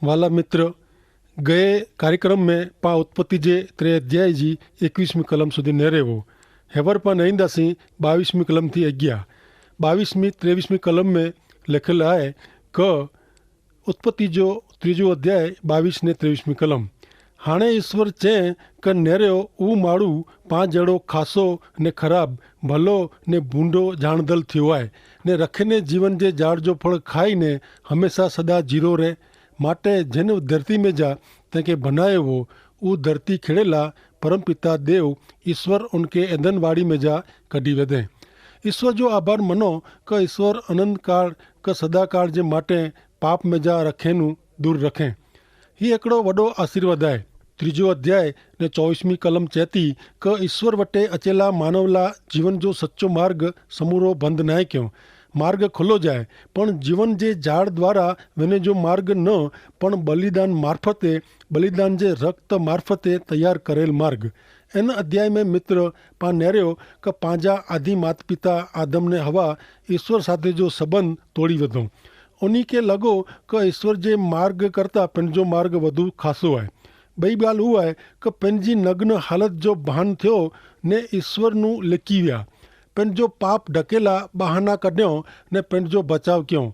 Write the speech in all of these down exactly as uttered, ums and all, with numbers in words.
વાલા મિત્ર, ગયે કાર્યક્રમ મેં પા ઉત્પત્તિ જે ત્રે અધ્યાય જી એકવીસમી કલમ સુધી નેરેવો. હેવર પા નહિંદા સિંહ બાવીસમી કલમ થી અગિયા. બાવીસમી ત્રેવીસમી કલમ મેં લેખેલ આય કે ઉત્પત્તિ જો ત્રીજો અધ્યાય બાવીસ ને ત્રેવીસમી કલમ. હાણે ઈસ્વર ચે કે નેરેઓ ઉં માળું પાંજેડો ખાસો ને ખરાબ, ભલો ને ભૂંડો જાણદલ થિયો આય, ને રખેને જીવન જે જાળ જો ફળ ખાઈ ને હમેંસા સદા જીરો રહે. માટે જેન ધરતી મેં જા તેંકે ભનાયો વો, ઉં ધરતી ખેડેલા પરમપિતા દેવ ઈસ્વર ઉનકે એંધનવાડી મેં જા કઢ઼ી વેધે. ઈસ્વર જો આભાર મનો કે ઈસ્વર અનંતકાળ કે સદાકાળ જે માટે પાપ મેં જા રખેનું દૂર રખે. હી એકડો વડો આશીર્વાદ આય. ત્રીજો અધ્યાય ને ચોવીસમી કલમ ચેતી કે ઈસ્વર વટે અચેલા માનવલા જીવન જો સચો માર્ગ સમૂરો બંધ નાય ક્યો. માર્ગ ખુલ્લો જાય, પણ જીવન જે ઝાડ દ્વારા વેને જો માર્ગ ન, પણ બલિદાન મારફતે, બલિદાન જે રક્ત મારફતે તૈયાર કરેલ માર્ગ. એન અધ્યાય મેં મિત્ર પા નેર્યો કે પાંજા આધિ માતપિતા આદમ ને હવા ઈસ્વર સાથે જો સંબંધ તોડી વધો. ઉની કે લગો કે ઈસ્વર જે માર્ગ કરતા પેનજો માર્ગ વધુ ખાસો આય. બઈ ગાલ ઉ આય કે પેનજી નગ્ન હાલત જો ભાન થયો ને ઈસ્વરનું લેકી વ્યા. પેનજો પાપ ઢકેલા બહાના કઢ્યો ને પેનજો બચાવ ક્યો.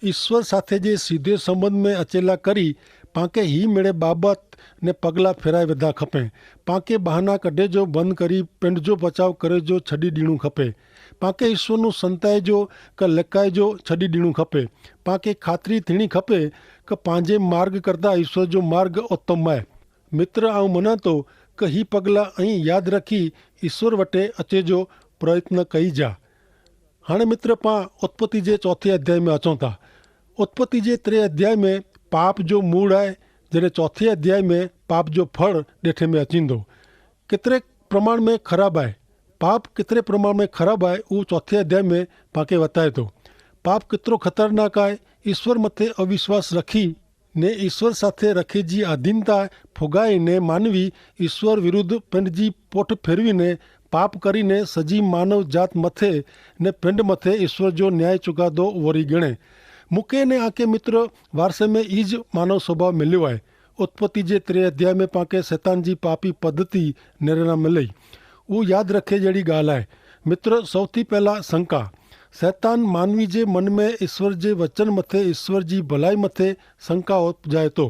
ઈસ્વર સાથે જે સીધે સંબંધ મેં અચેલા કરી પાંકે હી મેળે બાબત ને પગલા ફેરાઈ વધા ખપે. પાંકે બહાના કઢે જો બંધ કરી પેનજો બચાવ કરે જો છડી દીણું ખપે. પાંકે ઈસ્વરનું સંતાય જો કે લેકાય જો છડી દીણું ખપે. પાંકે ખાતરી થીણી ખપે કે પાંજે માર્ગ કરતા ઈસ્વર જો માર્ગ ઉત્તમ આય. મિત્ર આઉં મનાતો કે હી પગલા અહીં યાદ રખી ઈસ્વર વટે અચે જો પ્રયત્ન કઈ જા. હાણે મિત્ર પાં ઉત્પત્તિ જે ચોથે અધ્યાય મેં અચોતા. ઉત્પત્તિ જે ત્રે અધ્યાય મેં પાપ જો મૂળ આય, જેને ચોથે અધ્યાય મેં પાપ જો ફળ દેઠે મેં અચીંદો. કેતરે પ્રમાણ મેં ખરાબ આય, પાપ કેતરે પ્રમાણ મેં ખરાબ આય ઉં ચોથે અધ્યાય મેં પાંકે વતાયતો. પાપ કેતરો ખતરનાક આય. ઈસ્વર મતે અવિશ્વાસ રખી ને ઈસ્વર સાથે રખે જી આધીનતા ફોગાઈ ને માનવી ઈસ્વર વિરુદ્ધ પેંડ જી પોઠ ફેરવી ને પાપ કરી ને સજી માનવ જાત મતે ને પેંડ મતે ઈસ્વર જો ન્યાય ચુકાદો વરી ગણે. મુકે ને આકે મિત્ર વારસે મેં ઈજ માનવ સ્વભાવ મેલ્યો આય. ઉત્પત્તિ જે ત્રે અધ્યાય મેં પાંકે સેતાન જી પાપી પદ્ધતિ નેરેના મેં લઈ ઉં યાદ રખે જેડી ગાલ આય. મિત્ર સૌથી પહેલા શંકા. સેતાન માનવી જે મન મેં ઈસ્વર જે વચન મતે ઈસ્વર જી ભલાઈ મતે શંકા ઉપજાય તો.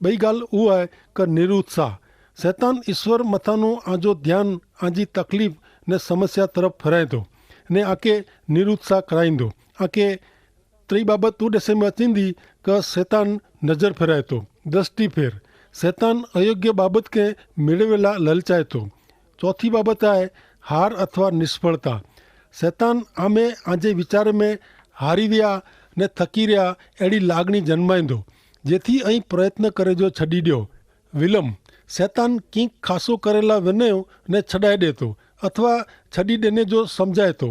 બઈ ગાલ ઉ આય કે નિરુત્સાહ. સેતાન ઈસ્વર મતાનું આજો ધ્યાન આજી તકલીફ ને સમસ્યા તરફ ફેરાયતો ને આકે નિરુત્સાહ કરાઈંદો. આકે ત્રી બાબત ઉડેસે મેં અચીંદી કે સેતાન નજર ફેરાયતો. દ્રષ્ટિ ફેર. સેતાન અયોગ્ય બાબત કે મેળવેલા લલચાયતો. ચોથી બાબત આય હાર અથવા નિષ્ફળતા. સેતાન આમે આજે વિચાર મેં હારી વ્યા ને થકી રહ્યા એડી લાગણી જન્માઈંદો, જેથી અહીં પ્રયત્ન કરે જો છડી દ્યો. વિલમ. સેતાન કિંક ખાસો કરેલા વેને ને છડાઈ દેતો અથવા છડી દેને જો સમજાયતો.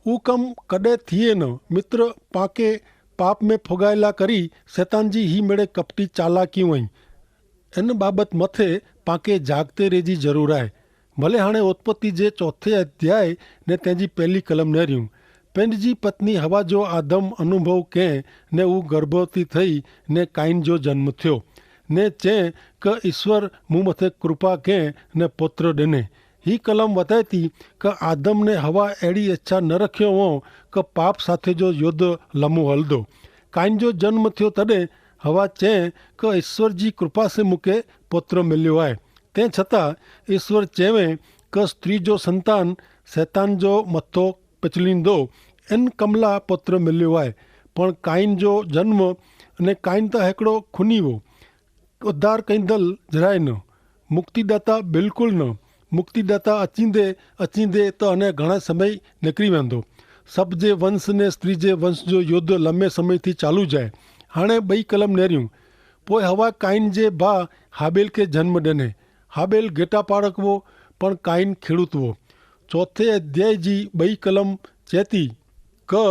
ઉકમ કદે થિયે ન. મિત્ર પાંકે પાપ મેં ફોગાયેલા કરી સેતાન જી હી મેળે કપટી ચાલા કિયું અહીં. એન બાબત મતે પાંકે જાગતે રેજી જરૂર આય. ભલે હાણે ઉત્પત્તિ જે ચોથે અધ્યાય ને તેની પહેલી કલમ નહર્યું. પેંડ જી પત્ની હવા જો આદમ અનુભવ કેહ ને ઉં ગર્ભવતી થઈ ને કાઈન જો જન્મ થ્યો ને ચે કે ઈસ્વર મું મતે કૃપા કેહ ને પુત્ર દેને. હી કલમ વતાયતી કે આદમ ને હવા એડી ઇચ્છા ન રખ્યો હો કે પાપ સાથે જો યોદ્ધ લમો હલદો. કાઈન જો જન્મ થ્યો તદે હવા ચે કે ઈસ્વર જી કૃપા સે મુકે પુત્ર મેલ્યો આય. તે છતાં ઈસ્વર ચેવે કે સ્ત્રી જો સંતાન સૈતાન જો મત્થો પચલી દો એન કમલા પત્ર મેલ્યો આય. પણ કાઈન જો જન્મ અને કાઈન તા હેકડો ખુની વો. ઉદ્ધાર કૈંદલ જરાય ન. મુક્તિદાતા બિલકુલ ન. મુક્તિદાતા અચીંદે અચીંદે તો અને ઘણા સમય નેકરી વેંદો. સબ જે વંશ ને સ્ત્રી જે વંશ જો યોદ્ધ લમે સમય થી ચાલુ જાય. હાણે બઈ કલમ નેર્યું. પોય હવા કાઈન જે ભા હાબેલ કે જન્મ દેને. હાબેલ ગેટા પાડકવો પણ કાઈન ખેડૂતવો. ચોથે અધ્યાય જી બઈ કલમ ચેતી કે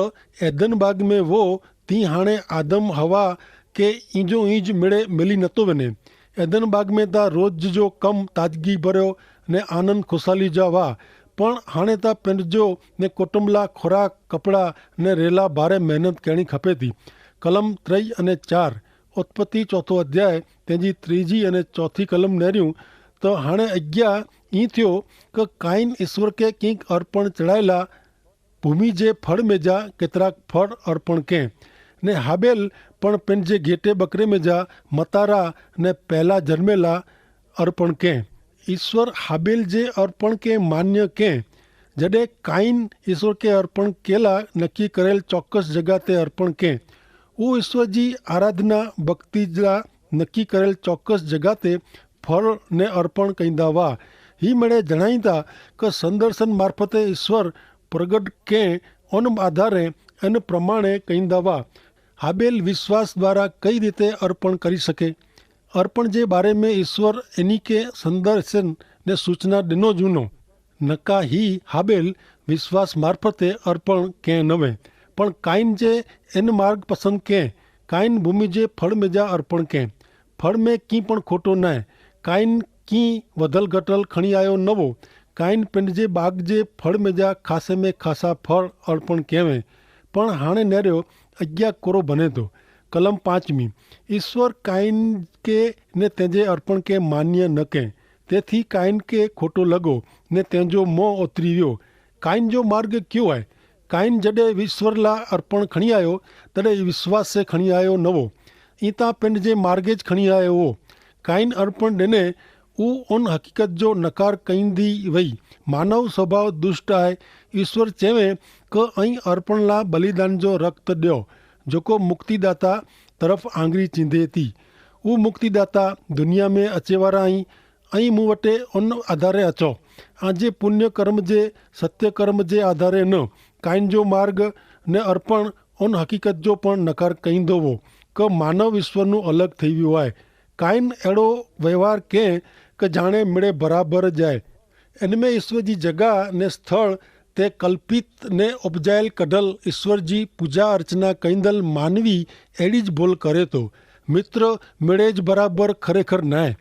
એધન બાગ મેં વો તી હાણે આદમ હવા કે ઈંજો ઈંજ મેળે મેલી નતો વેને. એધન બાગ મેં તા રોજ જો કમ તાજગી ભર્યો ને આનંદ ખુશાલી જા વા. પણ હાણે તા પેંડજો ને કોટમલા ખોરાક કપડા ને રેલા ભારે મહેનત કહેણી ખપે તી. કલમ ત્રય અને ચાર. ઉત્પત્તિ ચોથો અધ્યાય તેની ત્રીજી અને ચોથી કલમ નેર્યું, તો હાણે અજ્ઞા ઈ થયો કે કાઈન ઈસ્વર કે કિંક અર્પણ ચડાયેલા ભૂમિ જે ફળ મેજા કેતરાક ફળ અર્પણ કે, ને હાબેલ પણ પેનજે ઘેટે બકરે મેજા મતારા ને પહેલા જન્મેલા અર્પણ કે. ઈસ્વર હાબેલ જે અર્પણ કે માન્ય કે, જડે કાઈન ઈસ્વર કે અર્પણ કેલા નક્કી કરેલ ચોક્કસ જગા તે અર્પણ કે. ઉ ઈસ્વર જી આરાધના ભક્તિ જા નક્કી કરેલ ચોક્કસ જગા તે ફળ ને અર્પણ કઈંદા વા. હી મેડે જણાઈતા કે સંદર્શન મારફતે ઈસ્વર પ્રગટ કે ઓન આધારે એન પ્રમાણે કઈંદા વા. હાબેલ વિશ્વાસ દ્વારા કઈ રીતે અર્પણ કરી શકે? અર્પણ જે બારે મેં ઈસ્વર એની કે સંદર્શન ને સૂચના દેનો જૂનો. નકા હી હાબેલ વિશ્વાસ મારફતે અર્પણ કે નવે, પણ કાઈન જે એન માર્ગ પસંદ કે. કાઈન ભૂમિ જે ફળ મેજા અર્પણ કે. ફળ મેં કી પણ ખોટો નાય. કાઈન કી વધલ ઘટલ ખણી આયો નવો. કાઈન પેંડ જે બાગ જે ફળ મેજા ખાસે મેં ખાસા ફળ અર્પણ કહેવે. પણ હાણે નેર્યો અજ્ઞા કોરો ભને તો. કલમ પાંચમી, ઈસ્વર કાઈન કે ને તેજે અર્પણ કે માન્ય ન કે. તે થી કાઈન કે ખોટો લગો ને તેજો મોં ઓતરી વ્યો. કાઈન જો માર્ગ ક્યો આય? કાઈન જડે ઈસ્વર લા અર્પણ ખણિયાયો, તડે વિશ્વાસે ખણિયાયો નવો. ઈ તા પેંડ જે માર્ગે જ ખણિયાયો હો. કાઈન અર્પણ દેને ઉ ઉન હકીકત જો નકાર કઈંદી વય. માનવ સ્વભાવ દુષ્ટ આય. ઈસ્વર ચેવે કે અહીં અર્પણ લા બલિદાન જો રક્ત દ્યો, જોકો મુક્તિદાતા તરફ આંગરી ચીંધે તી. ઉ મુક્તિદાતા દુનિયા મેં અચેવારા અહીં અહીં મુવટે ઉન આધારે અચો. આજે પુણ્યકર્મ જે સત્યકર્મ જે આધારે ન. કાઈન જો માર્ગ ને અર્પણ ઉન હકીકત જો પણ નકાર કઈંદો વો કે માનવ ઈસ્વરનું અલગ થઈવ્યું આય. કાઈન એડો વ્યવહાર કે કે જાણે મેડે બરાબર જાય. એન મેં ઈસ્વર જી જગા ને સ્થળ તે કલ્પિત ને ઉપજાયેલ કઢલ ઈસ્વર જી પૂજા અર્ચના કૈંદલ માનવી એડી જ ભોલ કરે તો. મિત્ર, મેળે જ બરાબર ખરેખર નાય.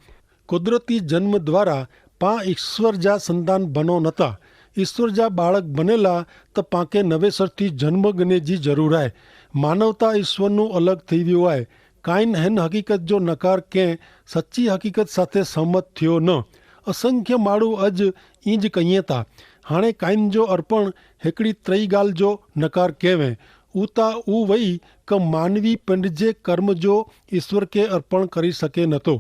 કુદરતી જન્મ દ્વારા પાં ઈસ્વર જા સંતાન ભનો નતા. ઈસ્વર જા બાળક ભનેલા તો પાંકે નવેસરથી જન્મ ગને જી જરૂર આય. માનવતા ઈસ્વરનું અલગ થઈવ્યું આય. કાઈન હેન હકીકત જો નકાર કેહ સચ્ચી હકીકત સાથે સહમત થયો ન. અસંખ્ય માળુ અજ ઈંજ કહિયે તા. હાણે કાઈન જો અર્પણ હેકડી ત્રયી ગાલ જો નકાર કહેવે. ઉતા ઉવય કે માનવી પેંડ જે કર્મ જો ઈસ્વર કે અર્પણ કરી શકે નતો.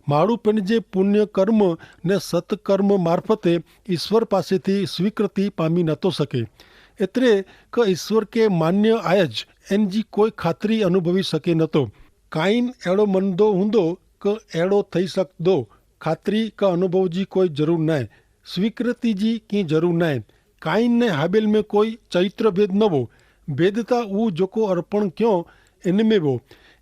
માળુ પેંડ જે પુણ્ય કર્મ ને સત કર્મ મારફતે ઈસ્વર પાસેથી સ્વીકૃતિ પામી નતો શકે. એતરે કે ઈસ્વર કે માન્ય આય જ એન જી કોઈ ખાતરી અનુભવી શકે નતો. કાઈન એડો મનદો હુંદો કે એડો થઈ સકદો. ખાતરી કે અનુભવ જી કોઈ જરૂર નાય. સ્વીકૃતિ જી કી જરૂર નાય. કાઈન ને હાબેલ મેં કોઈ ચરિત્ર ભેદ નવો. ભેદતા ઉજકો અર્પણ ક્યો એન મેં વો.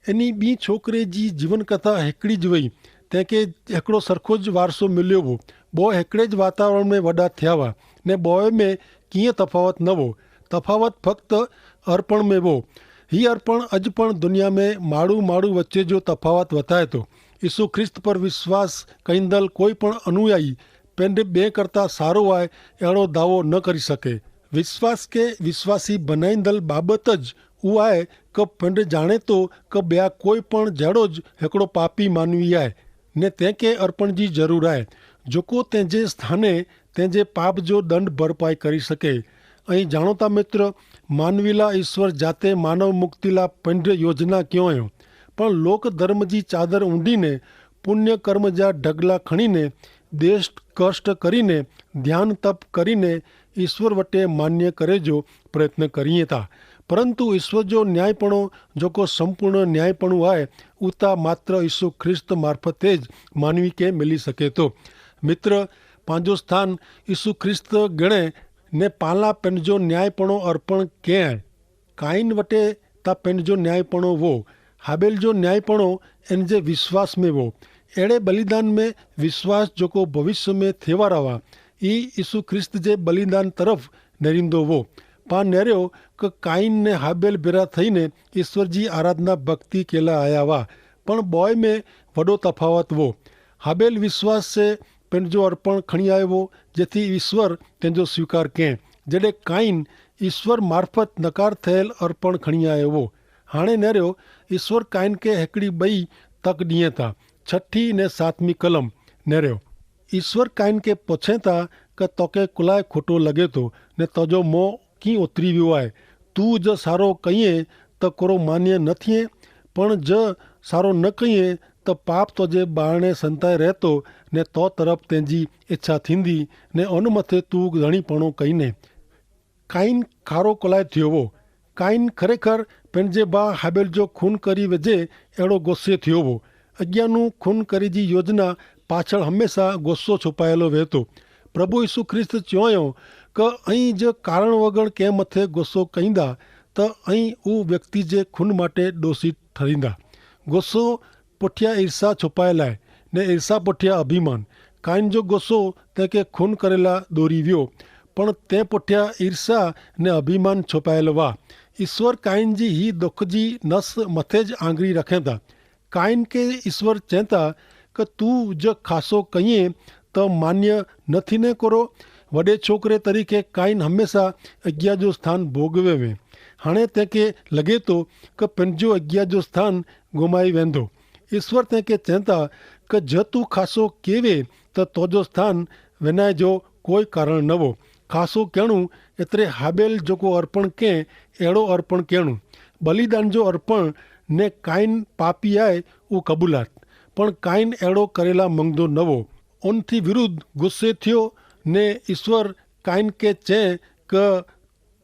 એની બી છોકરે જી જીવન કથા હેકડી જ વય. તેંકે હેકડો સરખો જ વારસો મિલ્યો વો. બો હેકડે જ વાતાવરણ મેં વડા થ્યાવા. ને બોય મેં કિયા તફાવત નવો. તફાવત ફક્ત અર્પણ મેં વો. હી અર્પણ અજ પણ દુનિયા મેં માડૂ માડૂ વચ્ચે જો તફાવત વતાય તો. ઈસુ ખ્રિસ્ત પર વિશ્વાસ કૈંદલ કોઈ પણ અનુયાયી પેંડ બે કરતા સારો આય એડો દાવો ન કરી શકે. વિશ્વાસ કે વિશ્વાસી બનાઈંદલ બાબત જ ઉઆય કે પેંડ જાણે તો કે બ્યા કોઈ પણ જેડો જ હેકડો પાપી માનવી આય. ને તેંકે અર્પણ જી જરૂર આય જોકો તેંજે સ્થાને તેંજે પાપ જો દંડ ભરપાઈ કરી શકે. અહીં જાણોતા મિત્ર, માનવીલા ઈસ્વર જાતે માનવ મુક્તિલા પંડ યોજના ક્યો અયો. પણ લોક ધર્મ જી ચાદર ઊંડીને પુણ્યકર્મ જા ઢગલા ખણીને દેશ કષ્ટ કરીને ધ્યાન તપ કરીને ઈસ્વર વટે માન્ય કરે જો પ્રયત્ન કરીએ તા. પરંતુ ઈસ્વર જો ન્યાયીપણો જોકો સંપૂર્ણ ન્યાયીપણો આય ઉતા માત્ર ઈસુ ખ્રિસ્ત મારફતે જ માનવી કે મિલી શકે તો. મિત્ર, પાંજો સ્થાન ઈસુ ખ્રિસ્ત ગણે ને પાલા પેનજો ન્યાયીપણો અર્પણ કે આય. કાઈન વટે તા પેનજો ન્યાયીપણો વો. હાબેલ જો ન્યાયીપણો એન જે વિશ્વાસ મેં વો. એડે બલિદાન મેં વિશ્વાસ જોકો ભવિષ્ય મેં થેવારાવા ઈ ઈસુ ખ્રિસ્ત જે બલિદાન તરફ નેરીંદો વો. પાં નેર્યો કે કાઈન ને હાબેલ ભેરા થઈને ઈસ્વર જી આરાધના ભક્તિ કેલા આયા વા. પણ બોય મેં વડો તફાવત વો. હાબેલ વિશ્વાસ સે પેનજો અર્પણ ખણિયાયો વો જેથી ઈસ્વર તેનજો સ્વીકાર કેહ. જેડે કાઈન ઈસ્વર મારફત નકાર થયેલ અર્પણ ખણિયાયો વો. હાણે નેર્યો ઈસ્વર કાઈન કે હેકડી બઈ તક દિયે તા. છઠી ને સાતમી કલમ. નેર્યો ઈસ્વર કાઈન કે પોછે તા, કે તોકે કુલાએ ખોટો લગે તો ને તોજો મોં કી ઓતરી વ્યો આય? તું જ સારો કહિયે તો કોરો માન્ય ન થિયે, પણ જ સારો ન કહિયે તો પાપ તોજે બારણે સંતાઈ રહેતો, ને તો તરફ તેની ઇચ્છા થીંદી, ને અન મતે તું ધણી પણો કહિને. કાઈન ખારો કોલાય થિયો વો. કાઈન ખરેખર પેનજે ભા હાબેલ જો ખૂન કરી વજે એડો ગોસ્સે થિયો વો. અજ્ઞાનું ખૂન કરી જી યોજના પાછળ હમેંશા ગોસ્સો છુપાયેલો વહેતો. પ્રભુ ઈસુ ખ્રિસ્ત ચોંયો, કે અહીં જે કારણ વગર કે મતે ગોસ્સો કહીંદા, તો અહીં ઉ વ્યક્તિ જે ખૂન માટે દોષિત ઠરીંદા. ગોસ્સો પઠ્યા ઈર્ષ્યા છુપાયેલા હૈ, ને ઈર્ષ્યા પઠ્યા અભિમાન. કાઈન જો ગોસ્સો તેંકે ખૂન કરેલા દોરી વ્યો, પણ તે પઠ્યા ઈર્ષ્યા ને અભિમાન છુપાયેલા વા. ઈસ્વર કાઈન જી હી દુખજી નસ મતે જ આંગરી રખેતા. કાઈન કે ઈસ્વર ચેતા, કે તું જો ખાસો કહિયે તો માન્ય નથી ને કરો? વડે છોકરે તરીકે કાઈન હમેંશા અજ્ઞા જો સ્થાન ભોગવે વે. હાણે તેંકે લગે તો કે પેનજો અજ્ઞા જો સ્થાન ગુમાઈ વેંધો. ઈસ્વર તેંકે ચેતા, કે જો તું ખાસો કેવે તો તોજો સ્થાન વેનાય જો કોઈ કારણ નવો. ખાસો કહેણું એતરે હાબેલ જોકો અર્પણ કે એડો અર્પણ કહેણું. બલિદાન જો અર્પણ ને કાઈન પાપી આય ઉ કબૂલાત. પણ કાઈન એડો કરેલા મંગદો નવો. ઓનથી વિરુદ્ધ ગુસ્સે થયો, ને ઈસ્વર કાઈન કે ચે, કે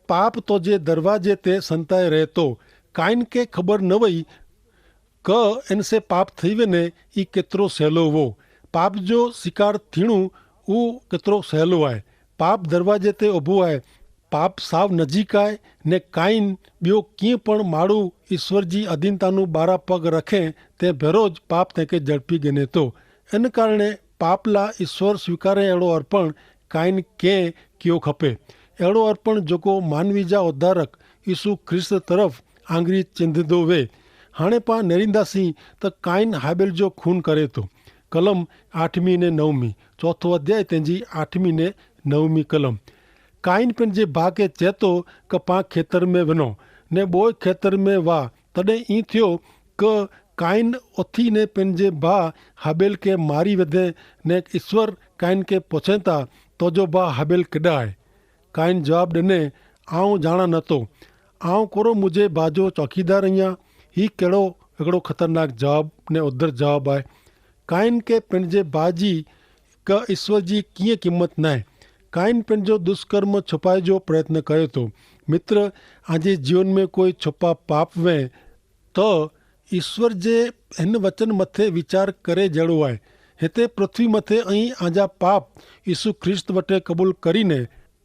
પાપ તોજે દરવાજે તે સંતાય રહેતો. કાઈન કે ખબર નવઈ કે એનસે પાપ થઈવે ને ઈ કેતરો સહેલો વો. પાપ જો શિકાર થીણું ઉ કેતરો સહેલો આય. પાપ દરવાજે તે ઉભો આય. પાપ સાવ નજીક આય. ને કાઈન બ્યો કિંપણ માડૂ ઈસ્વર જી અધીનતાનું બારા પગ રખે, તે ભેરો જ પાપ તેંકે ઝડપી ગને તો. એન કારણે પાપલા ઈસ્વર સ્વીકારે એડો અર્પણ કાઈન કે કિયો ખપે. એડો અર્પણ જોકો માનવી જા ઉદ્ધારક ઈસુ ખ્રિસ્ત તરફ આંગરી ચિંધદો વે. હાણે પા નેરીંદા સી, તો કાઈન હાબેલ જો ખૂન કરે તો. કલમ આઠમી ને નવમી. ચોથો અધ્યાય તેની આઠમી ને નવમી કલમ. કાઈન પેનજે ભા કે ચેતો, કે પા ખેતર મેં વનો ને બોય ખેતર મેં વા. તદે ઈ થ્યો કે કાઈન ઓથી ને પેનજે ભા હાબેલ કે મારી વધે. ને ઈસ્વર કાઈન કે પોછેતા, તોજો ભા હાબેલ કેડા હૈ? કાઈન જવાબ દેને, આઉં જાણા નતો. આઉં કોરો મુઝે ભા જો ચોકીદાર અહિયા? હી કેડો એકડો ખતરનાક જવાબ ને ઉધર જવાબ આય. કાઈન કે પેનજે ભા જી કે ઈસ્વર જી કિંય કિંમત નાય. કાઈન પેનજો દુષ્કર્મ છુપાય જો પ્રયત્ન કરે તો. મિત્ર, આજે જીવન મેં કોઈ છુપા પાપ વે તો ઈસ્વર જે હેન વચન મતે વિચાર કરે જેડો આય. હેતે પૃથ્વી મતે અહીં આજા પાપ ઈસુ ખ્રિસ્ત વટે કબૂલ કરીને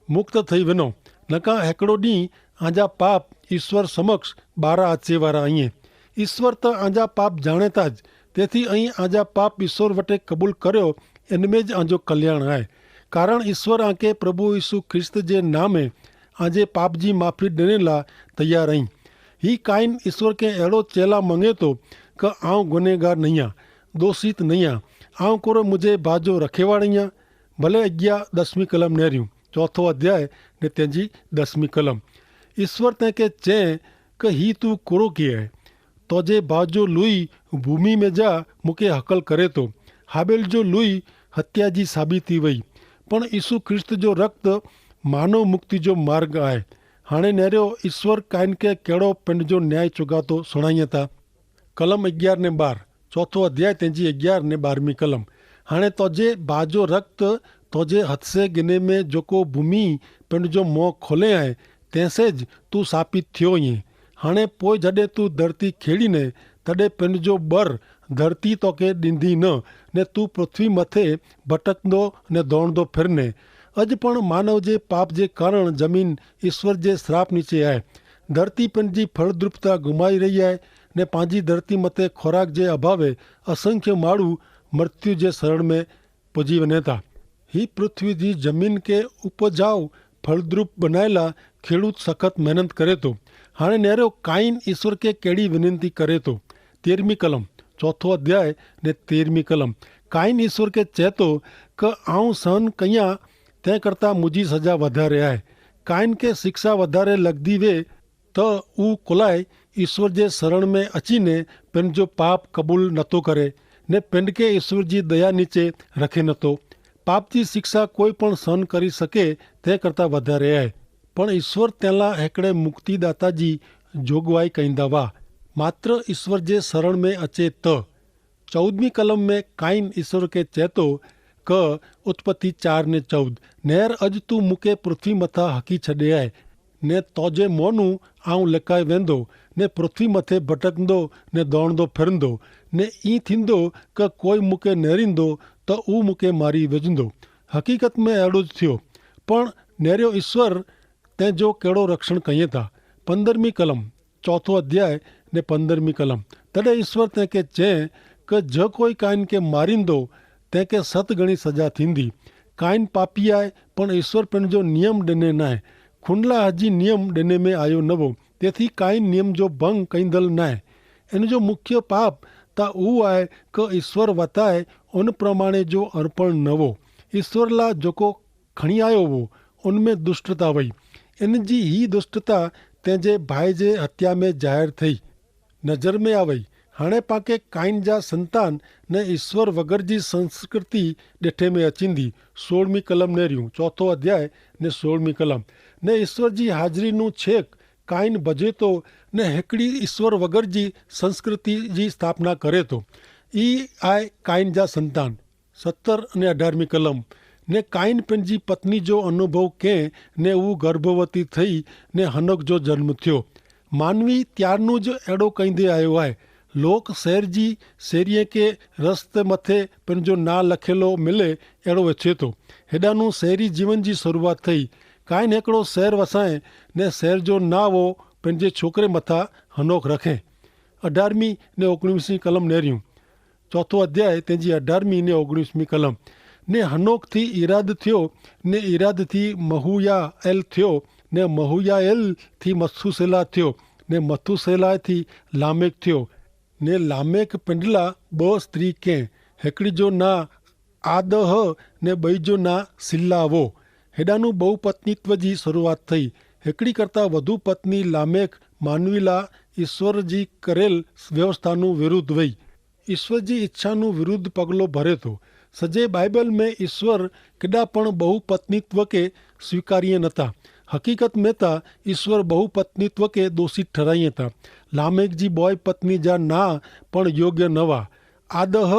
મુક્ત થઈ વેનો. નકા હેકડો દી આજા પાપ ઈસ્વર સમક્ષ બારા આચેવારા અહીં. ઈસ્વર તો આજા પાપ જાણેતા જ. તેથી અહીં આજા પાપ ઈસ્વર વટે કબૂલ કર્યો, એન મેં જ આજો કલ્યાણ આય. કારણ ઈસ્વર આંકે પ્રભુ ઈસુ ખ્રિસ્ત જે નામે આજે પાપજી માફી દેનેલા તૈયાર અહીં. હી કાઈન ઈસ્વર કે એડો ચેલા મંગેતો, કે આઉં ગુનેગાર નહિયા, દોષિત નહિયા. આઉં કોરો મુઝે ભાજો રખેવાડ઼િયા. ભલે અગિયા દસમી કલમ નેર્યું, ચોથો અધ્યાય ને તેની દસમી કલમ. ઈસ્વર તેંકે ચે, કે હી તું કોરો કે હૈ? તોજે ભાજો લુઈ ભૂમિ મેં જા મુકે હકલ કરે તો. હાબેલ જો લુઈ હત્યા જી સાબિતી વય. પણ ઈસુ ખ્રિસ્ત જો રક્ત માનવ મુક્તિ જો માર્ગ આય. હાણે નેર્યો ઈસ્વર કાઈન કે કેડો પેંડ જો ન્યાય ચોગાતો સુણાઈયા તા. કલમ અગિયાર ને બાર. ચોથો અધ્યાય તેની અગિયાર ને બારમી કલમ. હાણે તોજે ભાજો રક્ત તોજે હથસે ગિને મેં જોકો ભૂમિ પેંડ જો મોં ખોલે આય, તેસે જ તું સાપિત થ્યો યે. હણે પોય જડે તું ધરતી ખેડી ને તડે પેનજો બર ધરતી તોકે દીંધી ન, ને તું પૃથ્વી મતે ભટકદો ને દોણદો ફેરને. અજ પણ માનવ જે પાપ જે કારણ જમીન ઈસ્વર જે સ્રાપ નીચે આય. ધરતી પેનજી ફળદ્રુપતા ગુમાઈ રહી આય, ને પાંજી ધરતી મતે ખોરાક જે અભાવે અસંખ્ય માળુ મૃત્યુ જે સરણ મેં પજી વને તા. હી પૃથ્વી જી જમીન કે ઉપજાવ ફળદ્રુપ બનાયેલા ખેડૂત સખત મહેનત કરે તો. હાણે નેરો કાઈન ઈસ્વર કે કેડી વિનંતી કરે તો. તેરમી કલમ, ચોથો અધ્યાય ને તેરમી કલમ. કાઈન ઈસ્વર કે ચેતો, કે આઉં સહન કહિયા તે કરતા મુજી સજા વધારે આય. કાઈન કે શિક્ષા વધારે લગદી વે, તો ઉં કોલાય ઈસ્વર જે સરણ મેં અચીને પેનજો પાપ કબૂલ નતો કરે, ને પેનકે ઈસ્વર જી દયા નીચે રખે નતો. પાપ જી શિક્ષા કોઈ પણ સહન કરી શકે તે કરતા વધારે હૈ. પણ ઈસ્વર તેલા હેકડ઼ે મુક્તિદાતા જી જોગવાઈ કહીંદા વા, માત્ર ઈસ્વર જે સરણ મેં અચે તો. ચૌદમી કલમ મેં કાઈન ઈસ્વર કે ચેતો, ક ઉત્પત્તિ ચાર ને ચૌદ, નેર અજ તું મુકે પૃથ્વી મતા હકી છડે આય, ને તોજે મોનું આઉં લેકાઈ વેંદો, ને પૃથ્વી મતે ભટકંદો ને દોણદો ફેરંદો, ને ઈ થીંદો કે કોઈ મુકે નેરીંદો, તો ઉં મુકે મારી વેજંદો. હકીકત મેં એડો જ થયો. પણ નેર્યો ઈસ્વર તેંજો કેડો રક્ષણ કહિયે તા. પંદરમી કલમ, ચોથો અધ્યાય ને પંદરમી કલમ. તદે ઈસ્વર તેંકે ચે કે જો કોઈ કાઈન કે મારીંદો, તેંકે સત ગણી સજા થીંદી. કાઈન પાપી આય, પણ ઈસ્વર પેનજો નિયમ ડેને નાય. ખુંડલા હજી નિયમ ડેને મેં આયો નવો, તેથી કાઈન નિયમ જો ભંગ કઈંદલ નાય. એન જો મુખ્ય પાપ તા ઉ આય કે ઈસ્વર વતાય ઉન પ્રમાણે જો અર્પણ નવો. ઈસ્વર લા જોકો ખણિયાયો વો, ઉનમેં દુષ્ટતા વય. એન જી હી દુષ્ટતા તેંજે ભાઈ જે હત્યા મેં જાહેર થઈ, નજર મેં આવય. હાણે પાંકે કાઈન જા સંતાન ને ઈસ્વર વગર જી સંસ્કૃતિ દેઠે મેં અચીંદી. સોળમી કલમ નેર્યું ચોથો અધ્યાય ને સોળમી કલમ. ને ઈસ્વર જી હાજરી નું છેક કાઈન ભજેતો, ને હેકડી ઈસ્વર વગર જી સંસ્કૃતિ જી સ્થાપના કરેતો. ઈ આય કાઈન જા સંતાન. સત્તર અને અઢારમી કલમ. ને કાઈન પેનજી પત્ની જો અનુભવ કેહ, ને ઉં ગર્ભવતી થઈ, ને હનોક જો જન્મ થ્યો. માનવી ત્યારનું જ એડો કઈંદે આયો આય. લોક સૈર જી સેરિયે કે રસ્તે મતે પેનજો ના લખેલો મિલે એડો વેચેતો. હેડાનું સૈરી જીવન જી શરૂઆત થઈ. કાઈન હેકડો સૈર વસાએ, ને સૈર જો ના વો પેનજે છોકરે મતા હનોક રખે. અઢારમી ને ઓગણીસમી કલમ નેર્યું. ચોથો અધ્યાય તેની અઢારમી ને ઓગણીસમી કલમ. ને હનોક થી ઇરાદ થ્યો, ને ઇરાદ થી મહુયાએલ થ્યો, ને મહુયાએલ થી મથુસેલા થ્યો, ને મથુસેલા થી લામેક થ્યો. ને લામેક પેંડલા બહ સ્ત્રી કેહ, હેકડી જો ના આદહ, ને બઈ જો ના સિલ્લા વો. હેડાનું બહુપત્નીત્વ જી શરૂઆત થઈ. હેકડી કરતા વધુ પત્ની લામેક માનવીલા ઈસ્વર જી કરેલ વ્યવસ્થાનું વિરુદ્ધ વય. ઈસ્વર જી ઇચ્છાનું વિરુદ્ધ પગલો ભરે તો. સજે બાઈબલ મેં ઈસ્વર કદા પણ બહુપત્નીત્વ કે સ્વીકારીએ નતા. હકીકત મેં તા ઈસ્વર બહુપત્નીત્વ કે દોષિત ઠરાઈએ તા. લામેક જી બોય પત્ની જા ના પણ યોગ્ય નવા. આદહ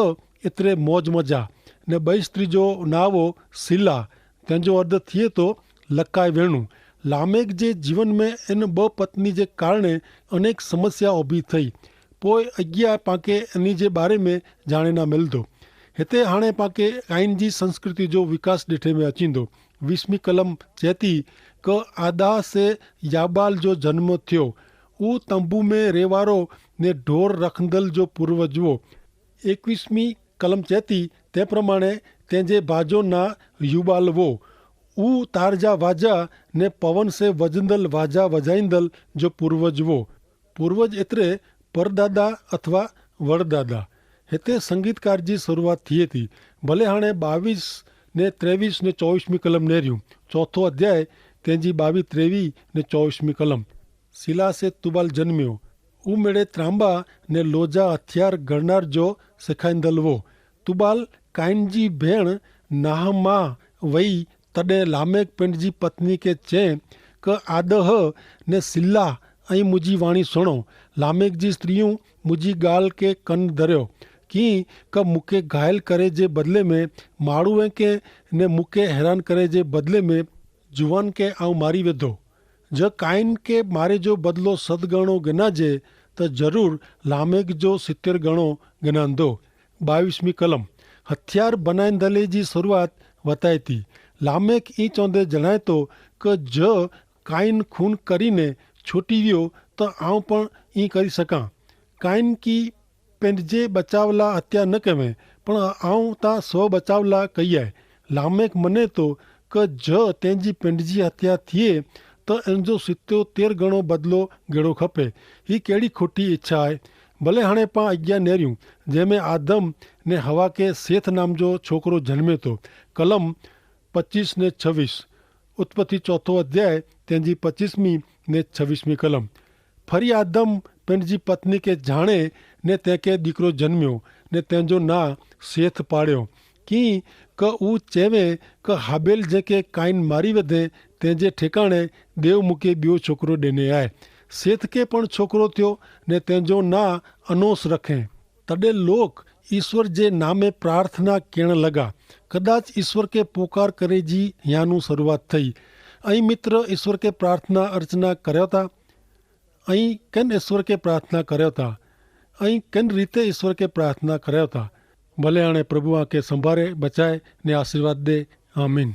એતરે મોજ મજા, ને બઈ સ્ત્રી જો નાવો સિલા, તેનો અર્થ થિયે તો લકાઈ વેણું. લામેક જે જીવન મેં એન બહ પત્ની જે કારણે અનેક સમસ્યા ઉભી થઈ. પોય અગિયા પાંકે એની જે બારે મેં જાણે ના મેલદો. હેતે હાણે પાંકે કાઈન જી સંસ્કૃતિ જો વિકાસ દેઠે મેં અચીંદો. વીસમી કલમ ચેતી કે આદા સે યાબાલ જો જન્મ થ્યો. ઉ તંબુ મેં રેવારો ને ઢોર રખંદલ જો પૂર્વજવો. એકવીસમી કલમ ચેતી તે પ્રમાણે તેજે ભાજો ના યુબાલ વો. ઉ તારજા વાજા ને પવન સે વજંદલ વાજા વજાઈંદલ જો પૂર્વજ વો. પૂર્વજ એતરે પરદાદા અથવા વરદાદા. હેતે સંગીતકાર જી શરૂઆત થિયે થી. ભલે હાણે બાવીસ ને ત્રેવીસ ને ચોવીસમી કલમ નેર્યું. ચોથો અધ્યાય તેજી બાવીસ ત્રેવી ને ચોવીસમી કલમ. સિલા સે તુબાલ જન્મ્યો. ઉમેડે ત્રાંબા ને લોજા હથિયાર ગરનાર જો સેખાઈંદલ વો. તુબાલ કાઈન જી ભેણ નાહમા વય. તદે લામેક પેંડ જી પત્ની કે ચે કે આદહ ને સિલ્લા, અહીં મુજી વાણી સુણો. લામેક જી સ્ત્રીયું મુજી ગાલ કે કન ધર્યો. કિંક મુકે ઘાયલ કરે જે બદલે મેં માડૂએ કે ને મુકે હેરાન કરે જે બદલે મેં જુવાન કે આઉં મારી વેધો. જો કાઈન કે મારે જો બદલો સદગણો ગના જે, તો જરૂર લામેક જો સિત્તેર ગણો ગનાન દો. બાવીસમી કલમ. હથિયાર બનાઈંદલે જી શરૂઆત વતાયતી. લામેક ઈ ચોંધે જણાયતો કે જો કાઈન ખૂન કરીને છોટી વ્યો, તો આઉં પણ ઈ કરી શકાં. કાઈન કી પેંડજે બચાવલા હત્યા ન કહેવે, પણ આઉં તા સ્વ બચાવલા કહિયાએ. લામેક મને તો કે જો તેનજી પેંડજી હત્યા થિયે, તો એનજો સિત્તેર ગણો બદલો ગેડો ખપે. હી કેડી ખોટી ઇચ્છા આય. ભલે હણે પાં અજ્ઞા નેર્યું, જેમે આદમ ને હવા કે સેથ નામ જો છોકરો જન્મે તો. કલમ પચીસ ને છવીસ. ઉત્પત્તિ ચોથો અધ્યાય તેની પચીસમી ને છવીસમી કલમ. ફરી આદમ પેનજી પત્ની કે જાણે, ને તેંકે દીકરો જન્મ્યો, ને તેનજો ના સેથ પાડ્યો. કિંક ઉં ચેવે કે હાબેલ જેંકે કાઈન મારી વધે, તેનજે ઠેકાણે દેવ મુકે બ્યો છોકરો દેને આય. સેથ કે પણ છોકરો થ્યો, ને તેનજો ના અનોસ રખે. તદે લોક ઈસ્વર જે નામે પ્રાર્થના કેણ લગા. કદાચ ઈસ્વર કે પોકાર કરે જી હિયાનું શરૂઆત થઈ. અહીં મિત્ર ઈસ્વર કે પ્રાર્થના અર્ચના કર્યો તા? અહીં કેન ઈસ્વર કે પ્રાર્થના કર્યો તા? અહીં કેન રીતે ઈસ્વર કે પ્રાર્થના કર્યો તા? ભલે આણે પ્રભુ આંકે સંભારે, બચાય ને આશીર્વાદ દે. આમીન.